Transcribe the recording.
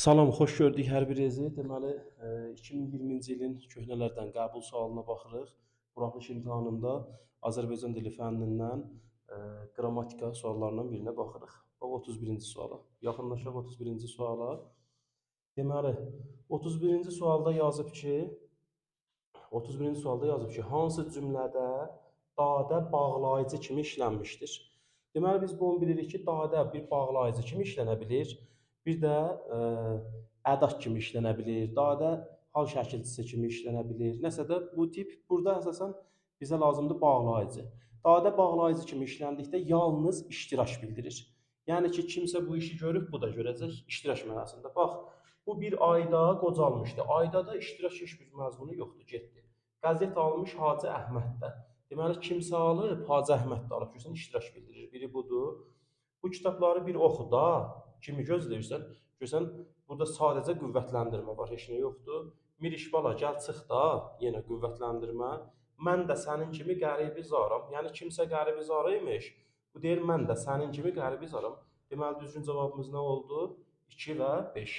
Salam, xoş gördük hər birinizi. Deməli, 2020-ci ilin köhnələrdən qəbul sualına baxırıq. Buraxılış imtahanında Azərbaycan dili fənnindən qrammatika suallarından birinə baxırıq. Bax 31-ci suala. Yaxınlaşaq 31-ci suala. Deməli, 31-ci sualda yazıb ki, 31-ci sualda yazıb ki, hansı cümlədə dadə bağlayıcı kimi işlənmişdir? Deməli, biz bunu bilirik ki, dadə bir bağlayıcı kimi işlənə bilir. Bir də ədat kimi işlənə bilir, dadə hal şəkilçisi kimi işlənə bilir. Nəsə də bu tip burada əsasən bizə lazımdır bağlayıcı. Dadə bağlayıcı kimi işləndikdə yalnız iştirak bildirir. Yəni ki, kimsə bu işi görüb, bu da görəcək iştirak mənasında. Bax, bu bir ayda qocalmışdı. Ayda da iştirak heç bir məzmunu yoxdur, getdi. Qəzet almış Hacı Əhməd də. Deməli, kimsə alıb, Hacı Əhməd də alıb. Görürsən, iştirak bildirir. Biri budur. Bu kitabları bir oxu da, kimi gözləyirsən? Görürsən, burada sadəcə qüvvətləndirmə var, heç nə yoxdur. Miriş bala, gəl çıx da, yenə qüvvətləndirmə. Mən də sənin kimi qəribi zaram. Yəni, kimsə qəribi zara imiş. Bu deyir, mən də sənin kimi qəribi zaram. Deməli, düzgün cavabımız nə oldu? 2 və 5.